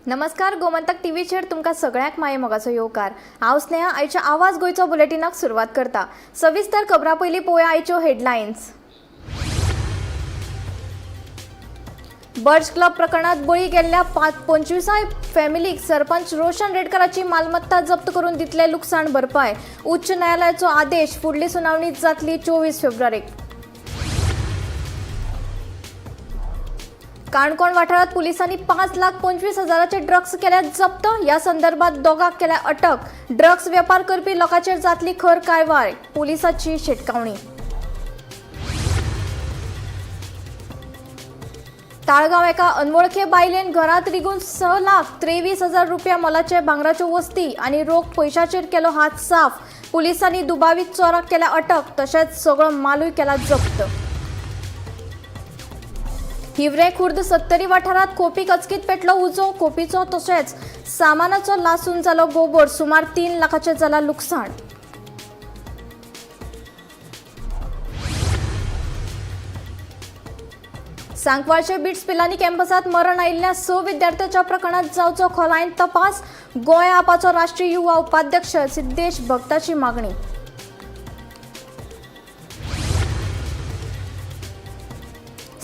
नमस्कार, गोमंतक टीव्हीचेर तुमकां सगळ्यांक माये मोगाचो येवकार. हांव स्नेहा आयच्या आवाज गोंयचो बुलेटिनाक सुरवात करता. सविस्तर खबरां पयलीं पळोवया आयच्यो हेडलायन्स. बर्च क्लब प्रकरणात बळी गेल्ल्या 25 फॅमिलीक सरपंच रोशन रेडकराची मालमत्ता जप्त करून दितले लुकसाण भरपाय. उच्च न्यायालयाचो आदेश. फुडली सुनावणी जातली 24 फेब्रुवारीक. काणकोण वाठारात पुलिसांनी 5,25,000 ड्रग्स केल्या जप्त. या संदर्भात दोगांक केल्या अटक. ड्रग्स वेपार करपी लोकांचेर जातली खर कारवाय, पुलिसांची शिटकावणी. ताळगांव एका अनवळखे बायलेन घरात रिगून 6,23,000 रुपया मोलाचे भांगराच्यो वस्ती आनी रोख पयशाचेर केलो हात साफ. पुलिसांनी दुबावीत चोराक केल्या अटक, तशेंच सगळो मालूय केला जप्त. हिवरे खुर्द सत्तरी वाठारात खोपीक अचकीत पेटलो उजो. खोपीचो तशेंच सामानाचो लासून जालो गोबोर. सुमार 3 लाखाचें जाला लुकसाण. सांकवाळचे बिट्स पिलानी कॅम्पसात मरण आयिल्ल्या 6 विद्यार्थ्यांच्या प्रकरणात जावचो खोलायेन तपास. गोंय आपाचो राष्ट्रीय युवा उपाध्यक्ष सिद्धेश भक्ताची मागणी.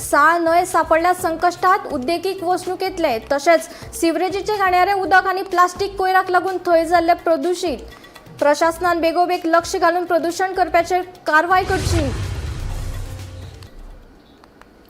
साळ न्हंय सापडल्या संकश्टात. उद्देगीक वसणुकेंतले तशेंच सिवरेजीचे घाणयारे उदक आनी प्लास्टीक कोयराक लागून थंय जाल्ले प्रदुशीत. प्रशासनान बेगोबेग लक्ष घालून प्रदुशण करप्याचेर कारवाय करची.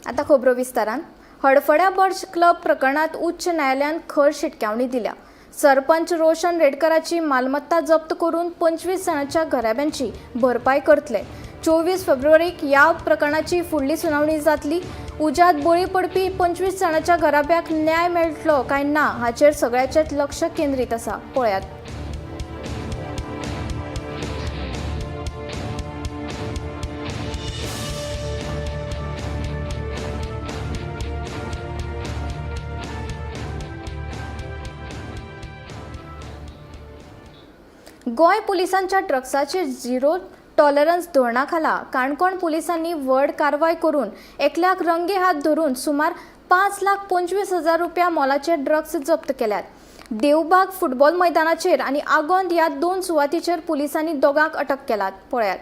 आता खबरो विस्तारान. हडफड्या बर्च क्लब प्रकरणात उच्च न्यायालयान खर शिटकावणी दिल्या. सरपंच रोशन रेडकराची मालमत्ता जप्त करून 25 जाणांच्या घराब्यांची भरपाय करतले. 24 फेब्रुवारीक ह्या प्रकरणाची फुडली सुनावणी जातली. उज्यांत बळी पडपी 25 जाणांच्या घराब्याक न्याय मेळटलो काय ना हाचेर सगळ्याचेच लक्ष केंद्रीत आसा. पळयात. गोंय पुलिसांच्या ड्रग्साचेर झिरो टॉलरन्स धोरणा खाला काणकोण पुलिसांनी व्हड कारवाय करून एकल्याक रंगे हात धरून सुमार 5,25,000 रुपया मोलाचे ड्रग्स जप्त केल्यात. देवबाग फुटबॉल मैदानाचेर आनी आगोंद ह्या 2 सुवातीचेर पुलिसांनी दोगांक अटक केलात. पळयात.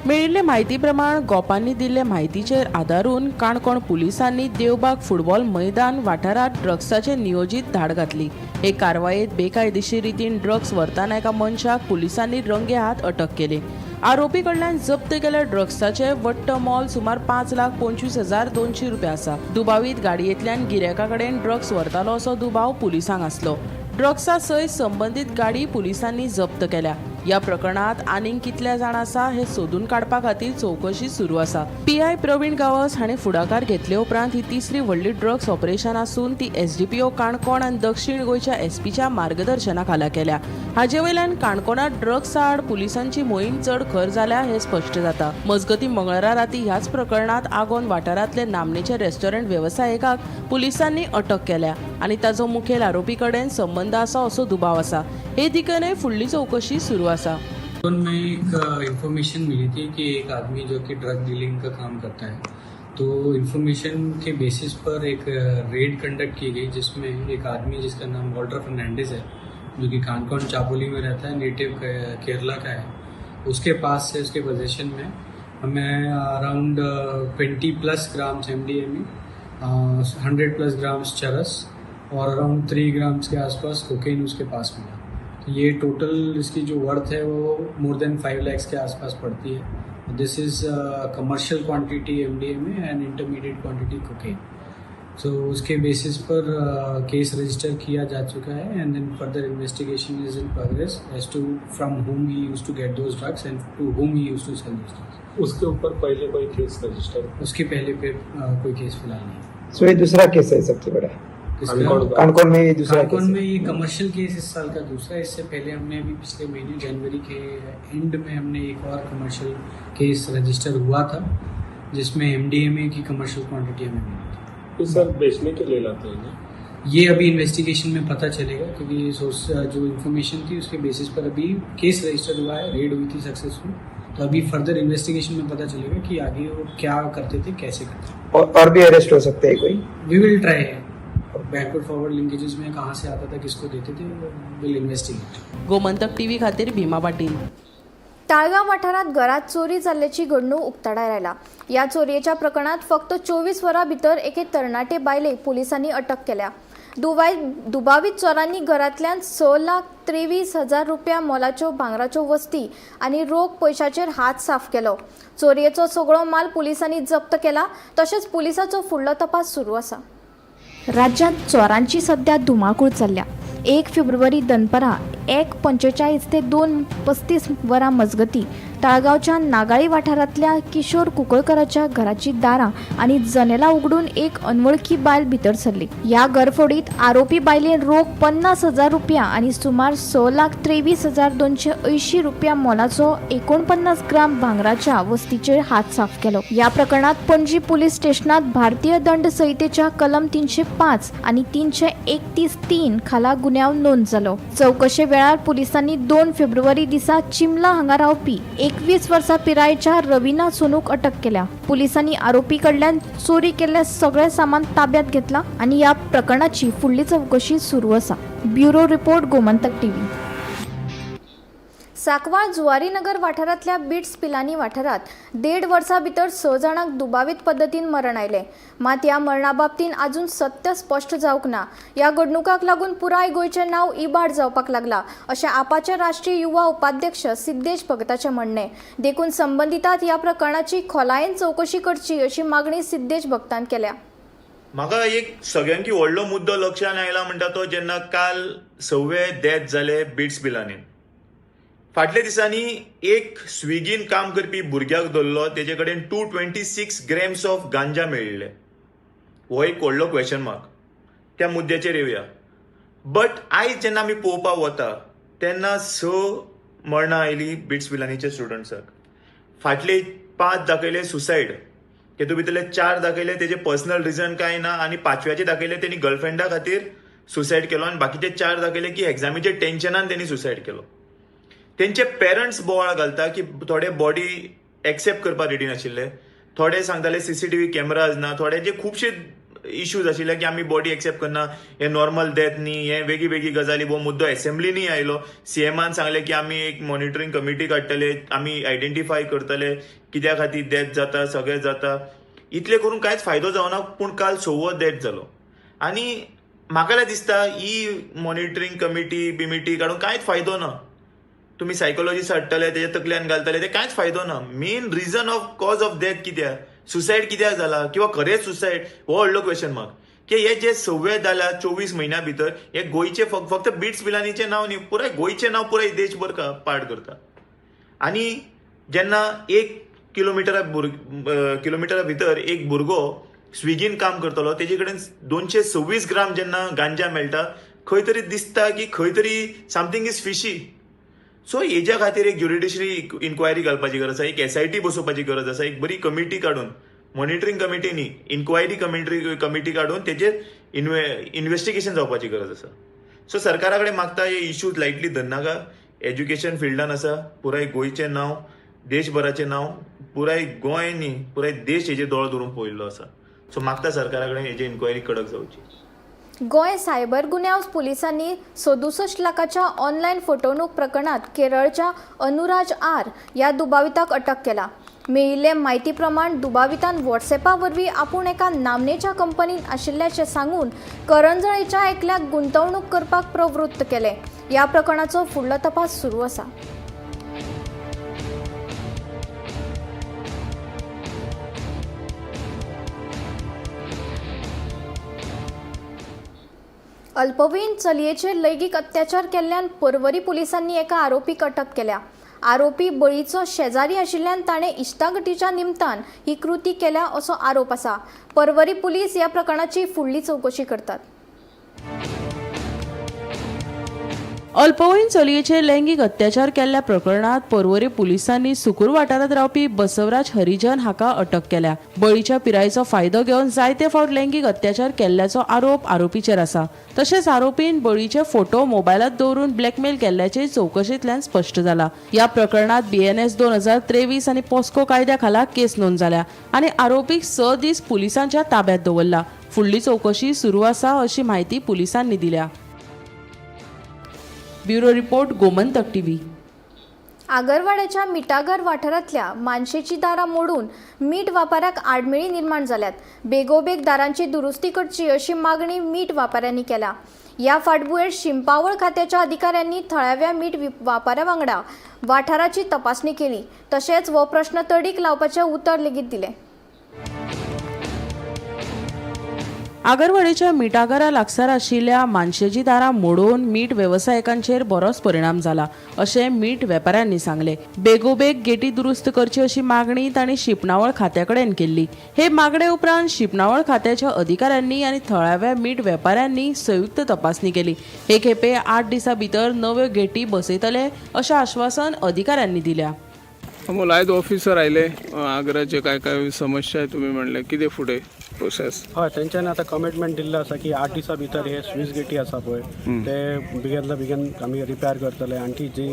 मेळिल्ले म्हायती प्रमाण गोपांनी दिल्ले म्हायतीचेर आदारून काणकोण पुलिसांनी देवबाग फुटबॉल मैदान वाठारांत ड्रग्साचे नियोजीत धाड घातली. हे कारवायेत बेकायदेशीर रितीन ड्रग्स व्हरतना एका मनशाक पुलिसांनी रंगे हात अटक केली. आरोपी कडल्यान जप्त केल्ल्या ड्रग्साचे वट्ट मोल सुमार 5,25,200 रुपया आसा. दुबावीत गाडयेंतल्यान गिरायका कडेन ड्रग्स व्हरतालो असो दुबाव पुलिसांक आसलो. ड्रग्सा सयत संबंदीत गाडी पुलिसांनी जप्त केल्या. या प्रकरणात आनीक कितले जाण आसा हे सोदून काडपा खातीर चवकशी सुरू आसा. पीआय प्रवीण गांवस हाणें फुडाकार घेतले उपरांत ही तिसरी व्हडली ड्रग्स ऑपरेशन आसून ती एसडीपीओ काणकोण आनी दक्षिण गोंयच्या एसपीच्या मार्गदर्शना खाला केल्या. हाचे वयल्यान काणकोणांत ड्रग्स आड पुलिसांची मोहीम चड खर जाल्या हें स्पश्ट जाता. मजगतीं मंगळारा राती ह्याच प्रकरणात आगोंद वाठारांतले नामनेचे रेस्टॉरंट वेवसायिकाक पुलिसांनी अटक केल्या आनी ताचो मुखेल आरोपी कडेन संबंद आसा असो दुबाव आसा. हे दिकेनय फुडली चवकशी सुरू आसा. में एक इन्फॉर्मेशन मिली थी कि एक आदमी जो कि ड्रग डीलिंग का काम करता है, तो इन्फॉर्मेशन के बेसिस पर एक रेड कंडक्ट की गई, जिसमें एक आदमी जिसका नाम वॉल्टर फर्नांडिस है, जो कि कानकोन चापोली में रहता है, नेटिव केरला का है, उसके पास से उसके पोजेशन में हमें अराउंड 20+ ग्राम्स MDMA, 100+ grams चरस और अराउंड 3 ग्राम्स के आसपास कोकेन उसके पास मिला. तो ये टोटल इसकी जो वर्थ है वो मोर देन 5 लाख के आसपास पड़ती है. This is commercial quantity MDMA and intermediate quantity cocaine. So उसके बेसिस पर केस रजिस्टर किया जा चुका है and then further investigation is in progress as to from whom he used to get those drugs and to whom he used to sell those drugs. उसके ऊपर पहले कोई केस register? उसके पहले pay कोई केस फिलहाल नहीं. सो ये दूसरा केस है सबसे बड़ा? कानकोन में ये दूसरा केस कानकोन में ये कमर्शियल केस इस साल का दूसरा. इससे पहले हमने अभी पिछले महीने जनवरी के एंड में हमने एक और कमर्शियल केस रजिस्टर हुआ था, जिसमें एमडीएमए की कमर्शियल क्वांटिटी हमें मिली थी. तो सर बेचने के लिए लाते हैं ना? ये अभी इन्वेस्टिगेशन में पता चलेगा, क्योंकि सोर्स जो इन्फॉर्मेशन थी उसके बेसिस पर अभी केस रजिस्टर हुआ है, रेड हुई थी सक्सेसफुल. तो अभी फर्दर इन्वेस्टिगेशन में पता चलेगा कि आगे वो क्या करते थे, कैसे करते थे. और भी अरेस्ट हो सकते हैं कोई? We will try backward forward linkages में कहाँ से आता था, किसको देते थे, will investigate. Gomantak TV खातीर भीमा पाटील. ताळगांव वाठारांत घरात चोरी जाल्ल्याची घडणूक उक्ताडार आयला. ह्या चोरयेच्या प्रकरणात फक्त 24 वरां भितर एके तरणाटे बायलेक पुलिसांनी अटक केल्या. दुबावीत चोरांनी घरांतल्यान 6,23,000 रुपया मोलाच्यो भांगराच्यो वस्ती आनी रोख पयशाचेर हात साफ केलो. चोरयेचो सगळो माल पुलिसांनी जप्त केला. तशेंच पुलिसाचो फुडलो तपास सुरू आसा. राज्यांत चोरांची सध्या धुमाकूळ चल्ल्या. 1 फेब्रुवारी दनपरां 1:45 ते 2:35 वरां मजगती ताळगांवच्या नागाळी वाठारांतल्या किशोर कुंकळकराच्या घराची दारां आनी जनेलां उगडून एक अनवळखी बायल भितर सरली. ह्या घरफोडीत आरोपी बायलेन रोख 50,000 रुपया आनी सुमार 6,23,280 रुपया मोलाचो 49 ग्राम भांगराच्या वस्तीचेर हात साफ केलो. ह्या प्रकरणात पणजी पुलीस स्टेशनात भारतीय दंड संहितेच्या कलम 305 आनी 331(3) खाला गुन्यांव नोंद जालो. चवकशे वेळार पुलिसांनी 2 फेब्रुवारी दिसा चिमला हांगा रावपी 21 वर्सां पिरायेच्या रवीना सोनूक अटक केल्या. पुलिसांनी आरोपी कडल्यान चोरी केल्ले सगळे सामान ताब्यात घेतला आनी ह्या प्रकरणाची फुडली चवकशी सुरू आसा. Bureau report, Gomantak TV. Sancoale Zuarinagar वाठारांतल्या बिट्स पिलानी वाठारांत 1.5 वर्सां भितर 6 जाणांक दुबावीत पद्दतीन मरण आयलें. मात ह्या मरणा बाबतींत अजून सत्य स्पश्ट जावंक ना. ह्या घडणुकाक लागून पुराय गोंयचें नांव इबाड जावपाक लागला अशें आपाचे राष्ट्रीय युवा उपाध्यक्ष सिद्धेश भगताचें म्हणणें. देखून संबंदितात ह्या प्रकरणाची खोलायेन चवकशी करची अशी मागणी सिद्धेश भगतान केल्या. म्हाका एक सगळ्यांकी व्हडलो मुद्दो लक्षांत आयला म्हणटा तो जेन्ना काल 6वे डेथ जाले बिट्स पिलानी. फाटल्या दिसांनी एक स्विगीन काम करपी भुरग्याक धरलो, तेजे कडेन 226 ग्रॅम्स ऑफ गांजा मेळिल्ले. हो एक व्हडलो क्वेश्चन मार्क. त्या मुद्द्याचेर येवया. बट आयज जेन्ना आमी पळोवपाक वता तेन्ना 6 मरणां आयलीं बिट्स पिलानीच्या स्टुडंट्साक. फाटले 5 दाखयले सुसायड, तेतूंत भितरले 4 दाखयले तेजे पर्सनल रिजन कांय ना आनी 5व्याचे दाखयले तेणी गर्लफ्रेंडा खातीर सुसायड केलो आनी बाकीचे 4 दाखयले की एग्जामीच्या टेन्शनान तेणी सुसायड केलो. तेंचे पेरंट्स बोवाळ घालता की थोडे बॉडी एक्सेप्ट करपाक रेडी नाशिल्ले, थोडे सांगताले CCTV cameras ना, थोड्यांचे खुबशे इश्यूज आशिल्ले की आमी बॉडी एक्सेप्ट करना, हे नॉर्मल डेथ न्ही, हे वेगळी वेगळी गजाली. हो मुद्दो एसेंब्लीनी आयलो. सीएमान सांगलें की आमी एक मॉनिटरींग कमिटी काडटले, आमी आयडेंटिफाय करतले कित्या खातीर डेथ जाता, सगळें जाता. इतलें करून कांयच फायदो जावना. पूण काल 6वो डेथ जालो आनी म्हाका दिसता ही मॉनिटरींग कमिटी बिमिटी काडून कांयच फायदो ना. तुमी सायकोलॉजिस्ट हाडटले, तेज्या तकल्यान घालतले, ते कांयच फायदो ना. Main reason of cause of death कित्याक, सुसायड कित्याक जाला किंवा खरेंच सुसायड, हो व्हडलो क्वेश्चन मार्क. की हे जे 6वे जाला 24 म्हयन्या भितर, हे गोंयचे फक्त बिट्स पिलानीचें नांव न्ही, पुराय गोंयचें नांव पुराय देशभर पाड करता. आनी जेन्ना 1 किलोमिटरा भितर एक भुरगो स्विगीन काम करतलो, तेजे कडेन 226 ग्राम जेन्ना गांजा मेळटा, खंय तरी दिसता की खंय तरी समथींग is fishy. सो हेज्या खातीर एक ज्युडिशरी इन्क्वायरी घालपाची गरज आसा, एक SIT बसोवपाची गरज आसा, एक बरी कमिटी काडून, मॉनिटरींग कमिटी न्ही, इन्क्वायरी कमिटी काडून तेजेर इन्वेस्टिगेशन जावपाची गरज आसा. सो सरकारा कडेन मागता हे इश्यूज लायटली धरनाका. एज्युकेशन फिल्डान आसा, पुराय गोंयचें नांव, देशभराचें नांव, पुराय गोंय न्ही पुराय देश हेजेर दोळो धरून पळयल्लो आसा. सो मागता सरकारा कडेन हेजी इन्क्वायरी कडक जावची. गोंय सायबर गुन्यांव पुलिसांनी 67 लाखाच्या ऑनलायन फटवणूक प्रकरणात केरळच्या अनुराज आर ह्या दुबाविताक अटक केला. मेळिल्ले म्हायती प्रमाण दुबावितान व्हॉट्सएपा वरवीं आपूण एका नामनेच्या कंपनीत आशिल्ल्याचें सांगून करंजळेच्या एकल्याक गुंतवणूक करपाक प्रवृत्त केले. ह्या प्रकरणाचो फुडलो तपास सुरू आसा. अल्पवयीन चलयेचेर लैंगीक अत्याचार केल्ल्यान पर्वरी पुलिसांनी एका आरोपीक अटक केल्या. आरोपी बळीचो शेजारी आशिल्ल्यान ताणें इश्टागतीच्या निमतान ही कृती केल्या असो आरोप आसा. पर्वरी पुलीस ह्या प्रकरणाची फुडली चवकशी करतात. अल्पवयीन चलयेचेर लैंगीक अत्याचार केल्ल्या प्रकरणात पर्वरी पुलिसांनी सुकूर वाठारांत रावपी बसवराज हरिजन हाका अटक केल्या. बळीच्या पिरायेचो फायदो घेवन जायते फावट लैंगीक अत्याचार केल्ल्याचो आरोप आरोपीचेर आसा. तशेंच आरोपीन बळीचे फोटो मोबायलात दवरून ब्लॅकमेल केल्ल्याचें चवकशेंतल्यान स्पश्ट जाला. ह्या प्रकरणात बीएनएस 2023 आनी पॉस्को कायद्या खाला केस नोंद जाल्या आनी आरोपीक 6 दीस पुलिसांच्या ताब्यात दवरला. फुडली चवकशी सुरू आसा अशी म्हायती पुलिसांनी दिल्या. Bureau report, Gomantak TV. आगरवाड्याच्या मिटागर वाठारांतल्या मानशेची दारां मोडून मीठ वापाऱ्याक आडमेळी निर्माण जाल्यात. बेगोबेग दारांची दुरुस्ती करची अशी मागणी मीठ वापाऱ्यांनी केल्या. ह्या फाटभुंयेर शिंपावळ खात्याच्या अधिकाऱ्यांनी थळाव्या मीठ वापाऱ्या वांगडा वाठाराची तपासणी केली. तशेंच हो प्रश्न तडीक लावपाचें उतर लेगीत दिलें. आगरवाडेच्या मिठागरा लागसार आशिल्ल्या मानशेची दारां मोडून मीठ वेवसायिकांचेर बरोच परिणाम जाला अशें मीठ वेपाऱ्यांनी सांगलें. बेगोबेग गेटी दुरुस्त करची अशी मागणी तांणी शिंपणावळ खात्या कडेन केल्ली. हे मागणे उपरांत शिंपणावळ खात्याच्या अधिकाऱ्यांनी आनी थळाव्या मीठ वेपाऱ्यांनी संयुक्त तपासणी केली. हे खेपे 8 दिसां भितर नव्यो गेटी बसयतले अशें आश्वासन अधिकाऱ्यांनी दिल्या. अमोल, आयज ऑफिसर आयले आग्राचे काय काय समस्या आहे तुम्ही म्हणले, कितें फुडें प्रोसेस? हय, तेंच्यांनी आतां कमिटमेंट दिल्लें आसा की 8 दिसां भितर हे स्वीस गेटी आसा पळय ते बेगिनल्या बेगीन आमी रिपेर करतले आनी ती जी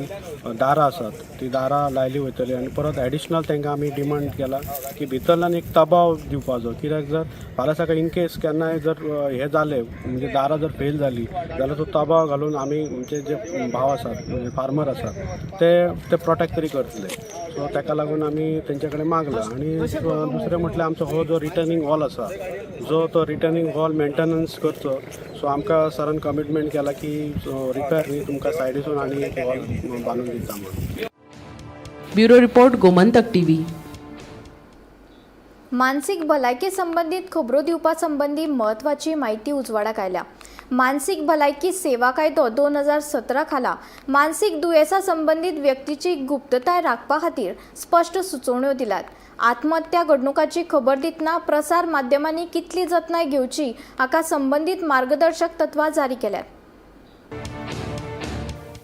दारां आसात ती दारां लायली वयतली. आनी परत एडिशनल तांकां आमी डिमांड केला की भितरल्यान एक दबाव दिवपाचो, कित्याक जर फाल्यां सकाळीं इनकेस केन्नाय जर हें जालें म्हणजे दारां जर फेल जाली जाल्यार तो दबाव घालून आमी आमचे जे भाव आसात म्हणजे फार्मर आसात ते ते प्रोटेक्ट तरी करतले. सो ताका लागून आमी तेंचे कडेन मागला. आनी दुसरें म्हटल्यार आमचो हो जो रिटर्निंग हॉल आसा, जो तो रिटर्निंग हॉल मेंटेनन्स करचो. सो आमकां सरान कमिटमेंट केला की रिपेर न्ही तुमकां सायडीसून आनी एक हॉल बांदून दिता म्हणून. Bureau report, Gomantak TV. मानसीक भलायके संबंदीत खबरो दिवपा संबंदी म्हत्वाची म्हायती उजवाडाक आयल्या. मानसीक भलायकी सेवा कायदो 2017 खाला मानसीक दुयेंसा संबंदीत व्यक्तीची गुप्तताय राखपा खातीर स्पश्ट सुचोवण्यो दिल्यात. आत्महत्या घडणुकाची खबर दितना प्रसार माध्यमांनी कितली जतनाय घेवची हाका संबंदीत मार्गदर्शक तत्वां जारी केल्यात.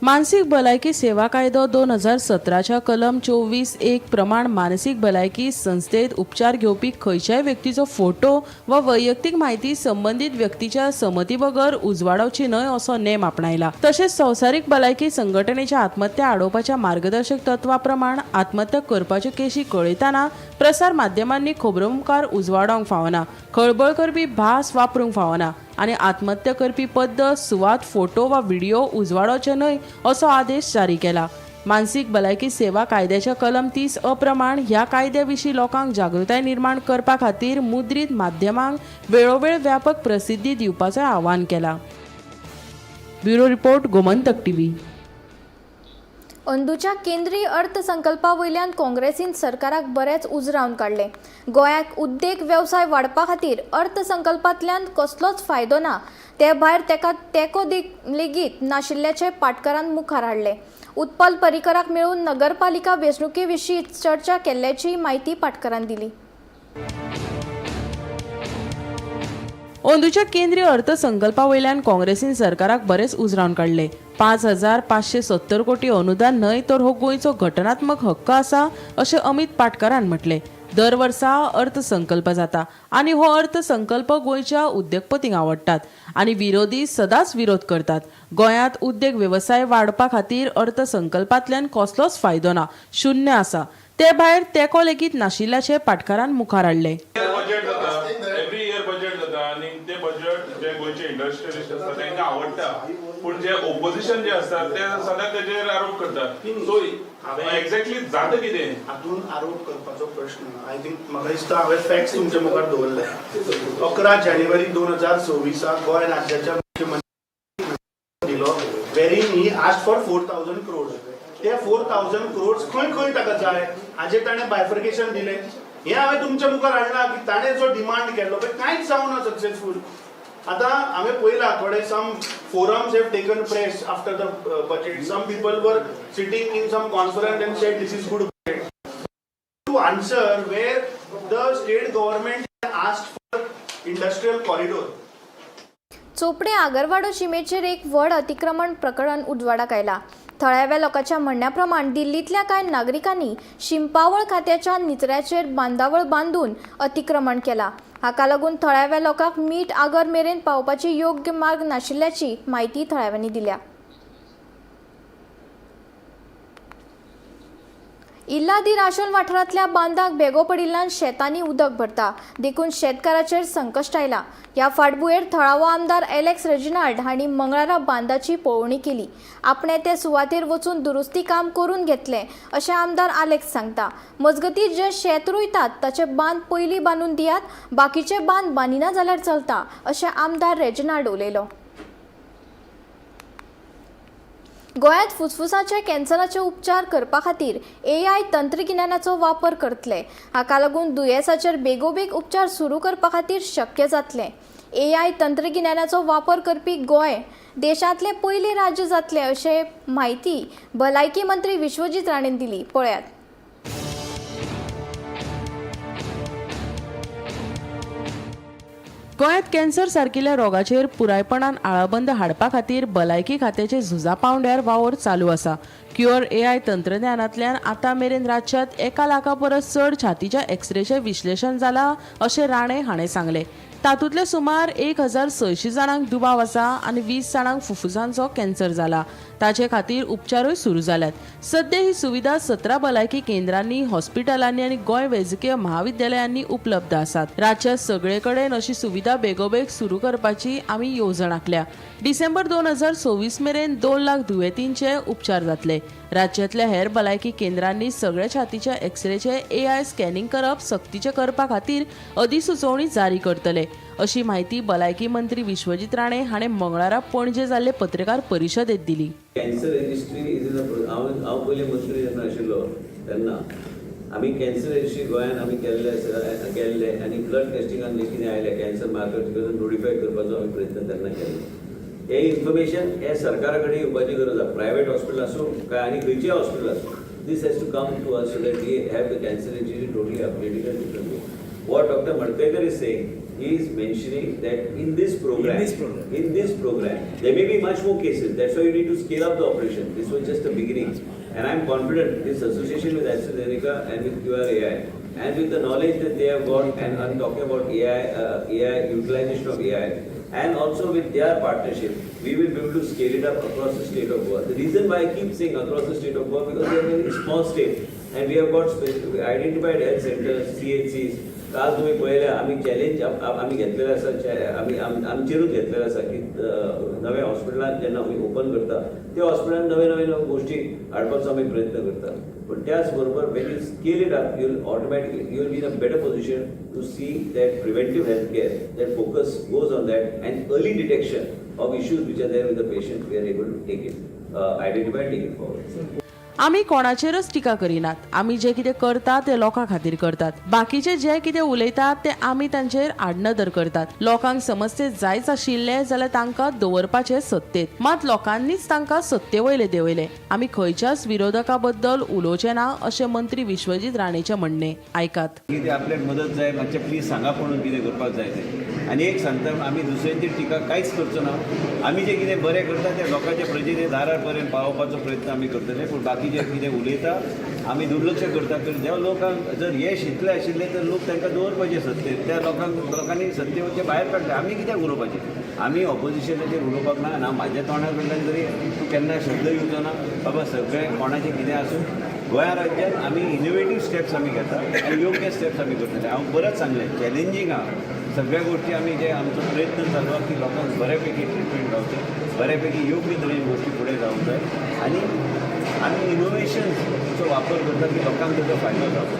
मानसीक भलायकी सेवा कायदो 2017च्या कलम 24(1) प्रमाण मानसीक भलायकी संस्थेत उपचार घेवपी खंयच्याय व्यक्तीचो फोटो वा वैयक्तीक म्हायती संबंदीत व्यक्तीच्या संमती बगर उजवाडावची न्हय असो नेम आपणायला. तशेंच संवसारीक भलायकी संघटनेच्या आत्महत्या आडोवपाच्या मार्गदर्शक तत्वा प्रमाण आत्महत्या करपाच्यो केशी कळयतना प्रसार माध्यमांनी खबरो मुखार उजवाडावंक फावना, खळबळ करपी भास वापरूंक फावना आनी आत्महत्या करपी पद्दत, सुवात, फोटो वा व्हिडिओ उजवाडावचे न्हय असो आदेश जारी केला. मानसीक भलायकी सेवा कायद्याच्या कलम 30 अ प्रमाण ह्या कायद्या विशीं लोकांक जागृताय निर्माण करपा खातीर मुद्रीत माध्यमांक वेळोवेळ व्यापक प्रसिद्धी दिवपाचें आवाहन केलां. Bureau report, Gomantak TV. अंदूच्या केंद्रीय अर्थसंकल्पा वयल्यान काँग्रेसीन सरकाराक बरेंच उजरावन काडलें. गोंयाक उद्देग वेवसाय वाडपा खातीर अर्थसंकल्पांतल्यान कसलोच फायदो ना, ते भायर तेका तेंको लेगीत नाशिल्ल्याचें पाटकारान मुखार हाडलें. उत्पल पर्रीकराक मेळून नगरपालिका वेंचणुके विशीं चर्चा केल्ल्याची म्हायती पाटकारान दिली. अंदूच्या केंद्रीय अर्थसंकल्पा वयल्यान काँग्रेसीन सरकाराक बरेंच उजरावन काडले. 5,570 कोटी अनुदान न्हय तर हो गोंयचो घटनात्मक हक्क आसा अशें अमित पाटकारान म्हटलें. दर वर्सा अर्थसंकल्प जाता आनी हो अर्थसंकल्प गोंयच्या उद्देगपतींक आवडटात आनी विरोधी सदांच विरोध करतात. गोंयांत उद्देग वेवसाय वाडपा खातीर अर्थसंकल्पांतल्यान कसलोच फायदो ना, शून्य आसा. ते भायर तेंको लेगीत नाशिल्ल्याचें पाटकारान मुखार हाडलें. बजेट जाता, एवरी इयर बजेट जाता आनी ते बजेट जे गोंयचे इंडस्ट्रियलिस्ट आसता तांकां आवडटा, पूण जे ओपोजिशन जे आसता ते सदांच तेजेर आरोप करतात. सो एक्झॅक्टली जाता कितें? हातून आरोप करपाचो प्रश्न, I think म्हाका दिसता हांवें फॅक्ट्स तुमच्या मुखार दवरले. 11 जानेवारी 2026 गोंय राज्याच्या मुख्यमंत्री दिलो wherein he asked for 4,000 crore. ते 4,000 क्रोड्स खंय खंय ताका जाय हाजेर ताणें बायफर्केशन दिलें. हें हांवें तुमच्या मुखार हाडलां की ताणें जो डिमांड केल्लो पळय कांयच जावना सक्सेसफूल. आतां हांवें पळयलां थोडे some forums have taken press after the budget. Some people were sitting in some conference and said this is good budget. To answer where the state government asked for industrial corridor. Chopde Agarwada शिमेचेर एक व्हड अतिक्रमण प्रकरण उजवाडाक आयला. थळाव्या लोकांच्या म्हणण्या प्रमाण दिल्लींतल्या कांय नागरिकांनी शिंपावळ खात्याच्या निचऱ्याचेर बांदावळ बांदून अतिक्रमण केला. हाका लागून थळाव्या लोकांक मीठ आगर मेरेन पावपाची योग्य मार्ग नाशिल्ल्याची म्हायती थळाव्यांनी दिल्या. इल्ला दी राशोल वाठारांतल्या बांदाक बेगो पडिल्ल्यान शेतांनी उदक भरता, देखून शेतकाराचेर संकश्ट आयला. ह्या फाटभुंयेर थळावो आमदार एलेक्स रेजिनाल्ड हांणी मंगळारा बांदाची पळोवणी केली. आपणे ते सुवातेर वचून दुरुस्ती काम करून घेतलें अशें आमदार आलेक्स सांगता. मजगतीं जे शेत रोयतात ताचे बांद पयलीं बांदून दियात, बाकीचे बांद बांदिना जाल्यार चलता अशें आमदार रेजिनाल्ड उलयलो. गोंयांत फुसफुसाच्या कॅन्सराचे उपचार करपा खातीर एआय तंत्रगिन्यानाचो वापर करतले. हाका लागून दुयेंसाचेर बेगोबेग उपचार सुरू करपा खातीर शक्य जातलें. एआय तंत्रगिन्यानाचो वापर करपी गोंय देशांतलें पयलें राज्य जातलें अशें म्हायती भलायकी मंत्री विश्वजीत राणेन दिली. पळयात. गोंयांत कॅन्सर सारकिल्ल्या रोगाचेर पुरायपणान आळाबंद हाडपा खातीर भलायकी खात्याचे झुजा पांवड्यार वावर चालू आसा. क्युअर एआय तंत्रज्ञानांतल्यान आतां मेरेन राज्यांत 1 लाखा परस चड छातीच्या एक्सरेचें विश्लेशण जालां अशें राणे हाणें सांगलें. तातूंतले सुमार 1600 जाणांक दुबाव आसा आनी 20 जाणांक फुफ्फुसांचो कॅन्सर जाला. ताचे खातीर उपचारूय सुरू जाल्यात. सद्या ही सुविधा 17 भलायकी केंद्रांनी, हॉस्पिटलांनी आनी गोंय वैजकीय महाविद्यालयांनी उपलब्ध आसात. राज्यांत सगळे कडेन अशी सुविधा बेगोबेग सुरू करपाची आमी येवजण आंखल्या. डिसेंबर 2026 मेरेन 2 लाख दुयेंतींचे उपचार जातले. राज्यांतल्या हेर भलायकी केंद्रांनी सगळ्या छातीच्या एक्सरेचे एआय स्कॅनिंग करप सक्तीचें करपा खातीर अधिसुचोवणी जारी करतले अशी म्हायती भलायकी मंत्री विश्वजीत राणे हाणें मंगळारा पणजे जाल्ले पत्रकार परिशदेंत दिली. कॅन्सर रजिस्ट्री is हांव हांव पयलीं मंत्री जेन्ना आशिल्लो तेन्ना आमी कॅन्सर रजिस्ट्री गोंयान आमी केल्ले आसा, केल्ले आनी ब्लड टेस्टिंगान जे कितें आयलें कॅन्सर मार्कर नोटिफाय करपाचो आमी प्रयत्न तेन्ना केल्लो. हें इन्फॉर्मेशन हें सरकारा कडेन येवपाची गरज आसा. प्रायवेट हॉस्पिटल आसूं काय आनी खंयचेय हॉस्पिटल आसूं, this has to come to us so that we have the cancer registry totally updated and different way. What Doctor Madkaikar is saying, he is mentioning that in this program, in this program, there may be much more cases. That's why you need to scale up the operation. This was just a beginning. And I'm confident this association with AstraZeneca and with QRAI and with the knowledge that they have got, and I'm talking about AI, AI utilization of AI, and also with their partnership, we will be able to scale it up across the state of Goa. The reason why I keep saying across the state of Goa, because we are a very small state and we have got identified health centers, CHCs. काल तुम्ही पळयल्या, आमी challenge आमी घेतलेले आसा, आमी आमचेरूच घेतलेले आसा की नव्या हॉस्पिटलान जेन्ना आमी ओपन करता त्या हॉस्पिटलान नवे नवे नवे गोश्टी हाडपाचो आमी प्रयत्न करता. पूण त्याच बरोबर when you scale it up, you will automatically, you will be in a better position to see that preventive health care, that focus goes on that, and early detection of issues which are there with the patient, we are able to take it, identify, take it forward. आमी कोणाचेरच टिका करिनात. आमी जे कितें करता ते लोकां खातीर करतात. बाकीचे जे कितें उलयतात ते आमी तांचेर आडनदर करतात. लोकांक समस्ये जायच आशिल्ले जाल्यार तांकां दवरपाचे सत्तेत, मात लोकांनीच तांकां सत्ते वयले देंवयले. आमी खंयच्याच विरोधका बद्दल उलोवचे ना अशें मंत्री विश्वजीत राणेचें म्हणणें. आयकात. कितें आपल्याक मदत जाय, मातशें प्लीज सांगा पळोवन कितें करपाक जाय तें. आनी एक सांगता, आमी दुसऱ्यांची टिका कांयच करचो ना. आमी जें कितें बरें करता तें लोकांच्या प्रजेचे दारार पर्यंत पावोवपाचो प्रयत्न आमी करतले. पूण बाकी जे कितें उलयता आमी दुर्लक्ष करता. तर ज्या लोकांक जर येश इतलें आशिल्लें तर लोक तांकां दवरपाचे सत्तेर, त्या लोकांक लोकांनी सत्तेवरचे भायर काडले. आमी कित्याक उलोवपाचें? आमी ऑपोजिशनाचेर उलोवपाक ना. ना म्हाज्या तोंडा कडल्यान तरी तूं केन्ना शब्द येवचो ना. बाबा, सगळें कोणाचें कितें आसूं, गोंया राज्यात आमी इनोवेटीव स्टेप्स आमी घेता आनी योग्य स्टेप्स आमी करतले. हांव परत सांगलें, चॅलेंजींग आहा सगळ्या गोष्टी. आमी जे आमचो प्रयत्न चालू आहा की लोकांक बऱ्या पैकी ट्रिटमेंट गावचें, बऱ्या पैकी योग्य तरेन गोष्टी फुडें जावंक जाय आनी आमी इनोवेशन्सचो वापर करता की लोकांक तेजो फायदो जावचो.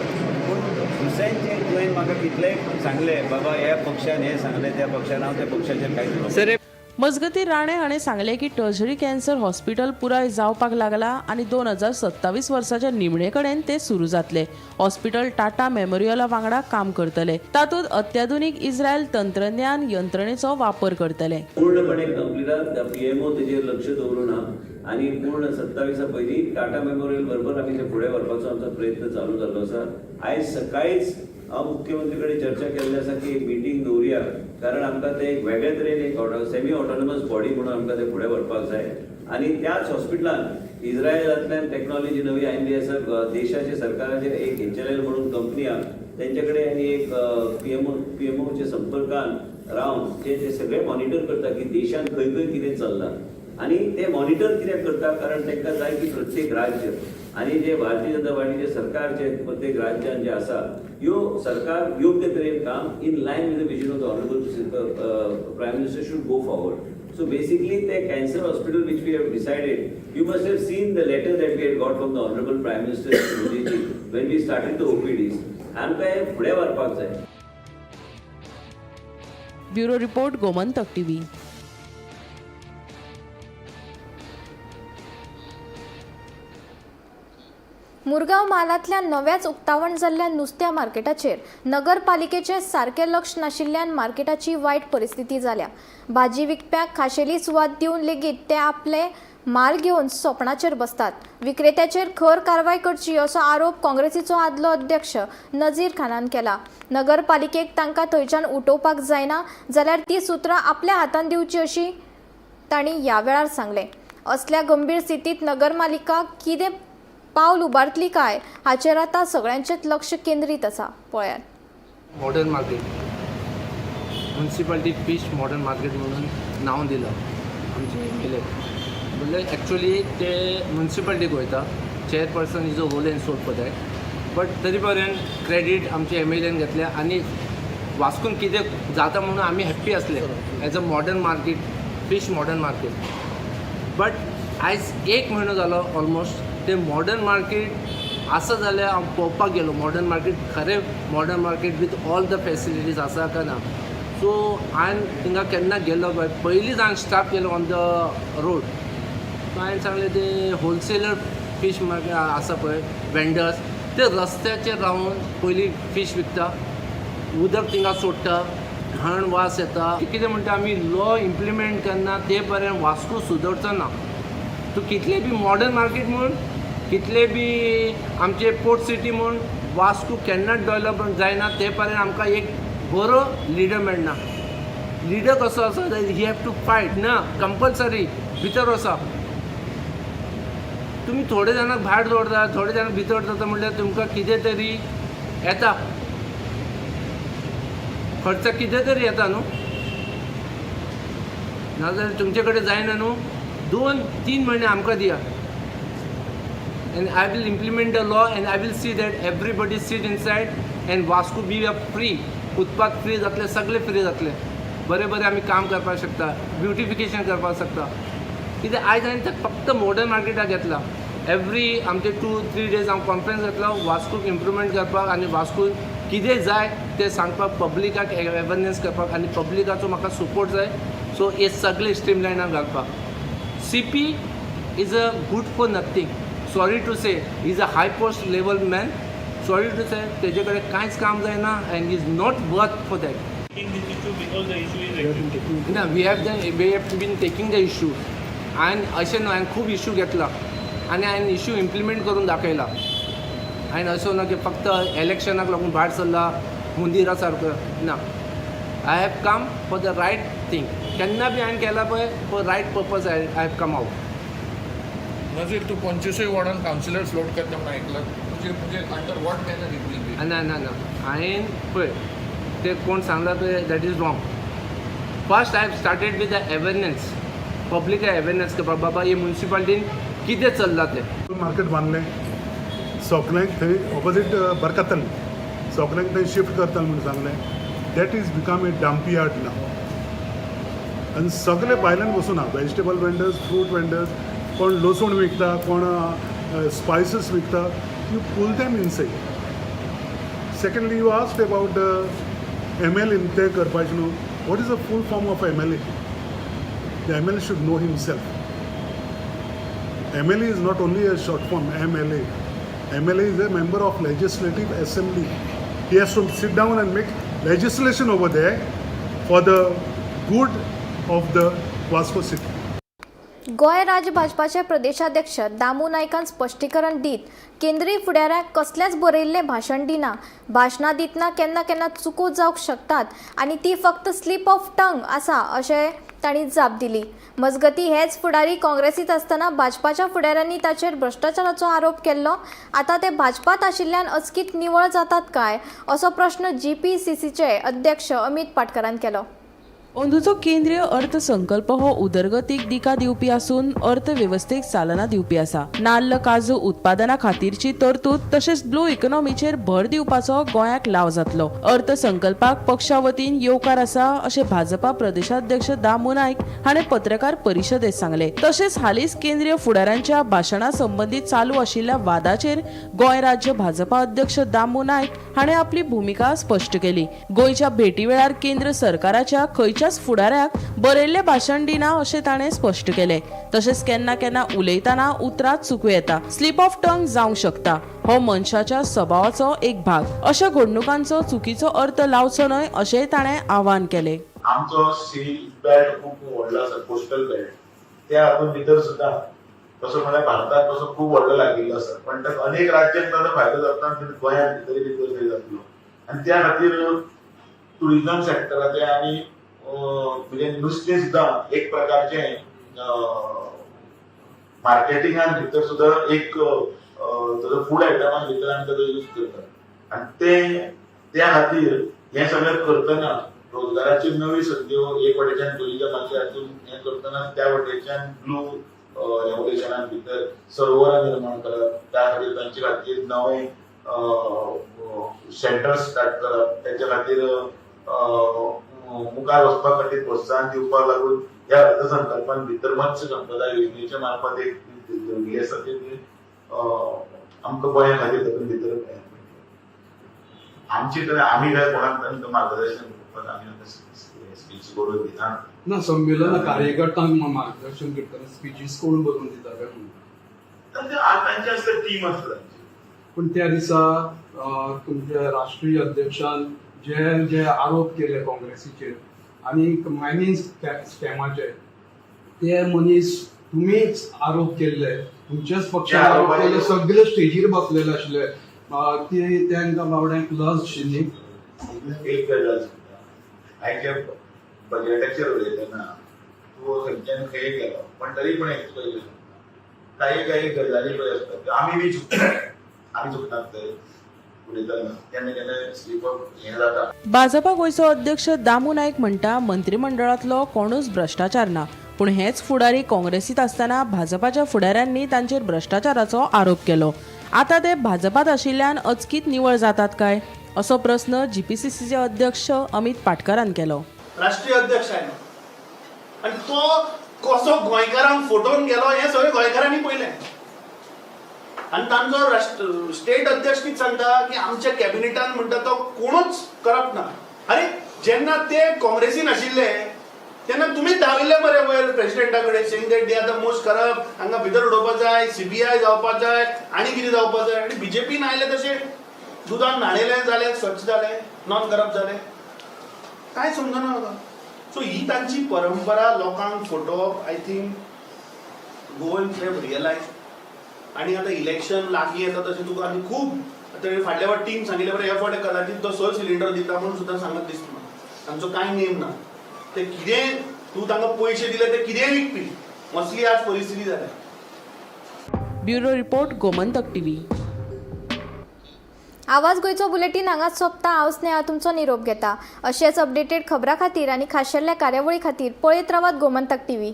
पूण दुसऱ्यांचे तुवें म्हाका कितलेंय सांगलें, बाबा ह्या पक्षान हें सांगलें, त्या पक्षान, हांव त्या पक्षाचेर कांयच उलोवपाक मजगतीं, राणे हाणें सांगलें की टर्शरी कॅन्सर हॉस्पिटल पुराय जावपाक लागला आनी 2027 वर्साच्या निमणे कडेन तें सुरू जातलें. हॉस्पिटल टाटा मेमोरियला वांगडा काम करतले. तातूंत अत्याधुनीक इस्रायल तंत्रज्ञान यंत्रणेचो वापर करतले. पूर्णपणे कंप्लीट आहा. पीएमओ तेजेर लक्ष दवरून आहा. आनी पूर्ण सत्तावीसा पयलीं टाटा मेमोरियल बरोबर आमी ते फुडें व्हरपाचो आमचो प्रयत्न चालू जाल्लो आसा. आयज सकाळीच हांव मुख्यमंत्री कडेन चर्चा केल्ली आसा की एक मिटींग दवरुया, कारण आमकां ते एक वेगळे तरेन एक सेमी ऑटोनॉमस बॉडी म्हणून आमकां ते फुडें व्हरपाक जाय. आनी त्याच हॉस्पिटलान इस्रायलांतल्यान टॅक्नॉलॉजी नवी आयिल्ली आसा. देशाचे सरकाराचेर एक एचएलएल म्हणून कंपनी आहा, तेंचे कडेन आनी एक पीएमओच्या संपर्कान रावन ते ते सगळे मॉनिटर करता की देशान खंय खंय कितें चल्लां. आनी ते मॉनिटर कित्याक करता, कारण तांकां जाय की प्रत्येक राज्य आनी जे भारतीय जनता पार्टीचे सरकार जे प्रत्येक राज्यान जे आसा, ह्यो सरकार योग्य तरेन काम in line with the vision of the honourable Prime Minister should go forward. So basically, the cancer hospital which we have decided, you must have seen the letter that we had got from the Honorable Prime Minister Modi ji when we started the OPDs. आमकां हें फुडें व्हरपाक जाय. Bureau report, Gomantak TV. Murgaon म्हालांतल्या नव्याच उक्तावण जाल्ल्या नुस्त्या मार्केटाचेर नगरपालिकेचें सारकें लक्ष नाशिल्ल्यान मार्केटाची वायट परिस्थिती जाल्या. भाजी विकप्यांक खाशेली सुवात दिवन लेगीत ते आपले माल घेवन सोपणाचेर बसतात. विक्रेत्याचेर खर कारवाय करची असो आरोप काँग्रेसीचो आदलो अध्यक्ष नझीर खानान केला. नगरपालिकेक तांकां थंयच्यान उठोवपाक जायना जाल्यार ती सुत्रां आपल्या हातांत दिवची अशी तांणी ह्या वेळार सांगलें. असल्या गंभीर स्थितीत नगरपालिका कितें पावल उबारतली काय हाचेर आतां सगळ्यांचेच लक्ष केंद्रीत आसा. पळयात. Modern market, municipality fish modern market म्हणून नांव दिलां आमचे एमएलए. म्हणल्यार एक्चुली ते मुन्सिपालिटीक वयता. Chairperson is a whole and sole for that, but तरी पर्यंत क्रेडीट आमचे एमएलएन घेतले आनी वास्कोन कितें जाता म्हणून आमी हॅप्पी आसले as a modern market, fish modern market. But आयज एक म्हयनो जालो ऑलमोस्ट ते मॉडर्न मार्केट आसा जाल्यार हांव पळोवपाक गेलो मॉडर्न मार्केट खरें modern market with all the facilities आसा काय ना. सो हांवें थिंगा केन्ना गेलो पळय, पयलींच हांवें स्टाप केलो ऑन the road. सो हांवें सांगलें, ते होलसेलर फीश मार्केट आसा पळय, वेंडर्स, ते रस्त्याचेर रावन पयलीं फीश विकता, उदक थिंगा सोडटा, घाण वास येता. कितें म्हणटा, आमी लॉ इम्प्लिमेंट करना ते पर्यंत वास्को सुदरचो ना. तूं कितले बी मॉडर्न मार्केट म्हूण, कितले बी आमचे पोर्ट सिटी म्हूण, वास्को केन्नाच डेवलप जायना ते पर्यंत आमकां एक बरो लिडर मेळना. लिडर कसो आसा, he have to fight ना कंपल्सरी भितर वचप. तुमी थोडे जाणांक भायर दवरता, थोडे जाणांक भितर दवरता, म्हणल्यार तुमकां कितें तरी येता, खर्च कितें तरी येता न्हू. नाजाल्यार तुमचे कडेन जायना न्हू. 2-3 म्हयने आमकां दिया and I will implement the law and I will see that everybody sit inside and Vasco be a free. Footpath free जातले, सगळे फ्री जातले. बरें बरें आमी काम करपाक शकता, ब्युटिफिकेशन करपाक शकता. कित्याक आयज हांवें ते फक्त मॉडर्न मार्केटाक घेतला. एवरी आमचे 2-3 डेज हांव कॉन्फरन्स घेतलो वास्कोक इम्प्रुवमेंट करपाक आनी वास्कोन कितें जाय तें सांगपाक, पब्लिकाक अवेरनेस करपाक आनी पब्लिकाचो म्हाका सपोर्ट जाय. सो हे सगळे स्ट्रीम लायनार घालपाक. CP is a good for nothing, sorry to say. Is a high post level man, sorry to say. तेजे कडेन कांयच काम जायना and is not worth for that. ना, we have been taking the issue. हांवें अशें न्हू, हांवें खूब इशू घेतला आनी हांवें इशू इम्प्लिमेंट करून दाखयला. हांवें असो ना की फक्त इलेक्शनाक लागून भायर सरला हुंदिरा सारको ना. I have come for the right thing. केन्ना बी हांवें केला पळय, for right purpose I have come out. Nazir, तूं 25 वॉर्डान कावन्सिलर फ्लोट करता म्हणून आयकलां. म्हणजे under what manner it will be? ना ना ना, हांवें पळय, ते कोण सांगला पळय, that is wrong. First I have started with the awareness, public awareness करपाक, बाबा हे मुन्सिपालिटीन कितें चल्लां तें. मार्केट बांदलें सगळ्यांक थंय ऑपोजीट बरकतल सगळ्यांक थंय शिफ्ट करताले म्हणून सांगलें. That is become a dump yard now. आनी सगळे भायल्यान बसून आहा, वेजिटेबल वेंडर्स, फ्रूट वेंडर्स, कोण लसूण विकता, कोण स्पायसीस विकता. You pull them inside. Secondly, you asked about the MLA. तें करपाचें न्हू. What is the full form of MLA? The MLA should know himself. MLA is not only a short form, MLA. MLA is a member of Legislative Assembly. He has to sit down and make legislation over there for the good of the Vasco city. Goa राज्य भाजपाचे प्रदेशाध्यक्ष दामू नायकान स्पश्टीकरण दीत केंद्रीय फुडाऱ्यांक कसलेंच बरयल्लें भाशण दिना. भाशणां दितना केन्ना केन्ना चुको जावंक शकतात आनी ती फक्त स्लीप ऑफ टंग आसा अशें तांणी जाप दिली. मजगतीं, हेच फुडारी काँग्रेसींत आसतना भाजपाच्या फुडाऱ्यांनी ताचेर भ्रश्टाचाराचो आरोप केल्लो. आतां ते भाजपात आशिल्ल्यान अचकीत निवळ जातात काय, असो प्रश्न जीपीसीसीचे अध्यक्ष अमित पाटकरान केलो. अंदूचो केंद्रीय अर्थसंकल्प हो उदरगतीक दिका दिवपी आसून अर्थवेवस्थेक चालना दिवपी आसा. नाल्ल, काजू उत्पादना खातीरची तरतूद तशेंच ब्लू इकॉनॉमीचेर भर दिवपाचो गोंयाक लाव जातलो. अर्थसंकल्पाक पक्षा वतीन येवकार आसा, अशें भाजपा प्रदेशाध्यक्ष दामू नायक हाणें पत्रकार परिशदेत सांगलें. तशेंच हालींच केंद्रीय फुडाऱ्यांच्या भाशणा संबंदीत चालू आशिल्ल्या वादाचेर गोंय राज्य भाजपा अध्यक्ष दामू नायक हाणें आपली भुमिका स्पश्ट केली. गोंयच्या भेटी वेळार केंद्र सरकाराच्या खंयच्याच फुडाऱ्याक बरयल्लें भाशण दिना, अशें ताणें स्पश्ट केलें. तशेंच केन्ना केन्ना उलयतना उतरां चुकूं येता, स्लीप ऑफ टंग जावंक शकता, हो मनशाच्या सभावाचो एक भाग. अशा घडणुकांचो चुकीचो अर्थ लावचो न्हय, अशेंय ताणें आवाहन केलें. आमचो सी बेल्ट खूब व्हडलो आसा, कोस्टल बेल्ट. त्या हातूंत भितर सुद्दां तसो म्हळ्यार भारताक तसो खूब व्हडलो लागिल्लो आसा, पण ताका अनेक राज्यांक ताजो फायदो जाता आनी गोंयांत भितर भितर थंय जातलो. आनी त्या खातीर टुरिजम सेक्टराचें आनी म्हणजे नुस्तें सुद्दां एक प्रकारचें मार्केटिंगान भितर सुद्दां एक ताजो फूड आयटमान भितर आमी ताजो यूज करतात. आनी ते त्या खातीर हें सगळें करतना रोजगाराच्यो नव्यो संद्यो एक वटेच्यान टुरिजमाच्या हातून हें करतना, त्या वटेच्यान ब्लू रेव्होल्युशनान भितर सरोवरां निर्माण करप, त्या खातीर तांचे खातीर नवे सेंटर्स स्टार्ट करप, तेच्या खातीर मुखार वचपा खातीर प्रोत्साहन दिवपाक लागून ह्या अर्थसंकल्पान भितर मत्स्य संपदा योजनेच्या मार्फत एक दवरिल्ली आसा, ती आमकां गोंया खातीर तातूंत भितर आमची तर आमी काय कोणाक तांकां मार्गदर्शन करपाक आमी स्पीच बरोवन दिना. ना, संमेलन कार्यकर्त्यांक मार्गदर्शन करतना स्पिचीस कोण बरोवन दिता काय म्हणून? तांचे आसता, टीम आसता तांची. पूण त्या दिसा तुमच्या राष्ट्रीय अध्यक्षान जे जे आरोप केले काँग्रेसीचेर आनी मायनींग स्कॅमाचे, ते मनीस तुमीच आरोप केल्ले, तुमच्याच पक्षान आरोप केल्ले, सगळे स्टेजीर बसलेले आशिल्ले, ते तांकां बावड्यांक लज आशिल्ली? एक गजाल सांगता, आयच्या बजेटाचेर उलयतना तूं खंयच्यान खंय गेलो, पण तरी पण एक तुका सांगता, काही काही गजाली पळय आसतात, आमी बी चुकतात, आमी चुकतात ते उलयतना केन्ना केन्ना स्लीप हें जाता. भाजपा गोंयचो अध्यक्ष दामू नायक म्हणटा, मंत्रिमंडळांतलो कोणूच भ्रश्टाचार ना. पूण हेच फुडारी काँग्रेसीत आसतना भाजपाच्या फुडाऱ्यांनी तांचेर भ्रश्टाचाराचो आरोप केलो. आतां ते भाजपात आशिल्ल्यान अचकीत निवळ जातात काय, असो प्रस्न जीपीसीसीचे अध्यक्ष अमित पाटकरान केलो. राष्ट्रीय अध्यक्ष आयलो आनी तो कसो गोंयकारांक फटोवन गेलो हें सगळें गोंयकारांनी पळयलें. आनी तांचो राष्ट्र स्टेट अध्यक्ष कितें सांगता की आमच्या कॅबिनेटान म्हणटा तो कोणूच करप ना. आरे, जेन्ना ते काँग्रेसीन आशिल्ले तेन्ना तुमीच धांविल्ले मरे वयर प्रेसिडेंटा कडेन, saying that they are the most corrupt, हांकां भितर उडोवपा जाय, सीबीआय जावपा जाय आनी कितें जावपा जाय. आनी बीजेपीन आयले तशें दुदान न्हाणयलें जालें, स्वच्छ जालें, नॉन करप्ट जालें. कांय समजना म्हाका. सो ही तांची परंपरा लोकांक फटोवप. I think Goans have realize. आनी आतां इलेक्शन लागीं येता तशें तुका आनी खूब आतां फाटल्या फावट टीम सांगिल्ले बरें, ह्या फावटी कदाचीत तो 6 सिलिंडर दिता म्हणून सुद्दां सांगत दिसता म्हाका. तांचो कांय नेम ना. ते कितेंय तूं तांकां पयशे दिले, ते कितेंय विकपी, असली आज परिस्थिती जाल्या. Bureau report, Gomantak TV. आवाज गोंयचो बुलेटीन हांगाच सोंपता. हांव स्नेहा तुमचो निरोप घेता. अशेच अपडेटेड खबरां खातीर आनी खाशेल्या कार्यावळी खातीर पळयत रावात गोमंतक टीव्ही.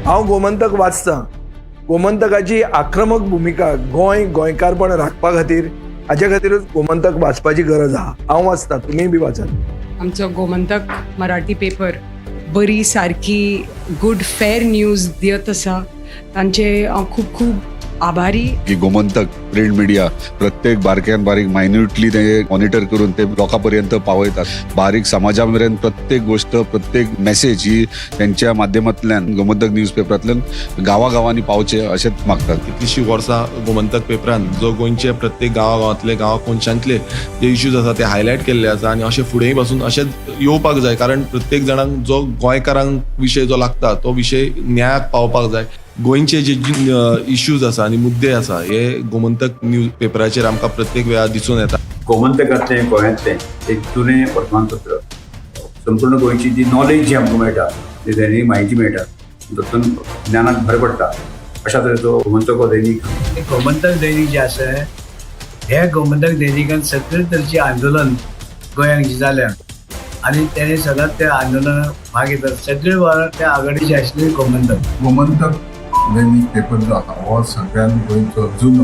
हांव गोमंतक वाचतां. गोमंतकाची आक्रमक भुमिका गोंय गोंयकारपण राखपा खातीर हाजे खातीरूच गोमंतक वाचपाची गरज आहा. हांव वाचता, तुमीय बी वाचात. आमचो गोमंतक मराठी पेपर बरी सारकी गुड फेर न्यूज दियत आसा, तांचे हांव खूब खूब आभारी. की गोमंतक प्रिंट मिडिया प्रत्येक बारक्यान बारीक मायन्युटली ते मॉनिटर करून ते लोकां पर्यंत पावयतात. बारीक समाजा मेरेन प्रत्येक गोष्ट, प्रत्येक मेसेज ही त्यांच्या माध्यमांतल्यान गोमंतक न्यूज पेपरांतल्यान गांवागांवांनी पावचे अशेंच मागतात. कितलीशीं वर्सां गोमंतक पेपरान जो गोंयचे प्रत्येक गांवागांवांतले, गांवा कोनशांतले जे इश्यूज आसा ते हायलायट केल्ले आसा आनी अशें फुडेंय पासून अशेंच येवपाक जाय, कारण प्रत्येक जाणांक जो गोंयकारांक विशय जो लागता तो विशय न्यायाक पावपाक जाय. गोंयचे जे इश्यूज आसा आनी मुद्दे आसा हे गोमंतक न्यूज पेपराचेर आमकां प्रत्येक वेळार दिसून येता. गोमंतकांतलें गोंयांतलें एक जुनें वर्तमानपत्र, संपूर्ण गोंयची जी नॉलेज जी आमकां मेळटा, जी दैनीक म्हायती मेळटा, तातूंत ज्ञानाक भर पडटा. अशा तरेचो गोमंतक हो दैनीक. गोमंतक दैनीक जे आसा, हे गोमंतक दैनिकान सगळे तरेचे आंदोलन गोंयांत जे जाल्या आनी तेणे सदांच त्या आंदोलनात भाग घेतात. सगळे वेळार त्या आघाडीचे आशिल्ले गोमंतक. गोमंतक दैनीक पेपर जो आसा हो सगळ्यात गोंयचो जुनो.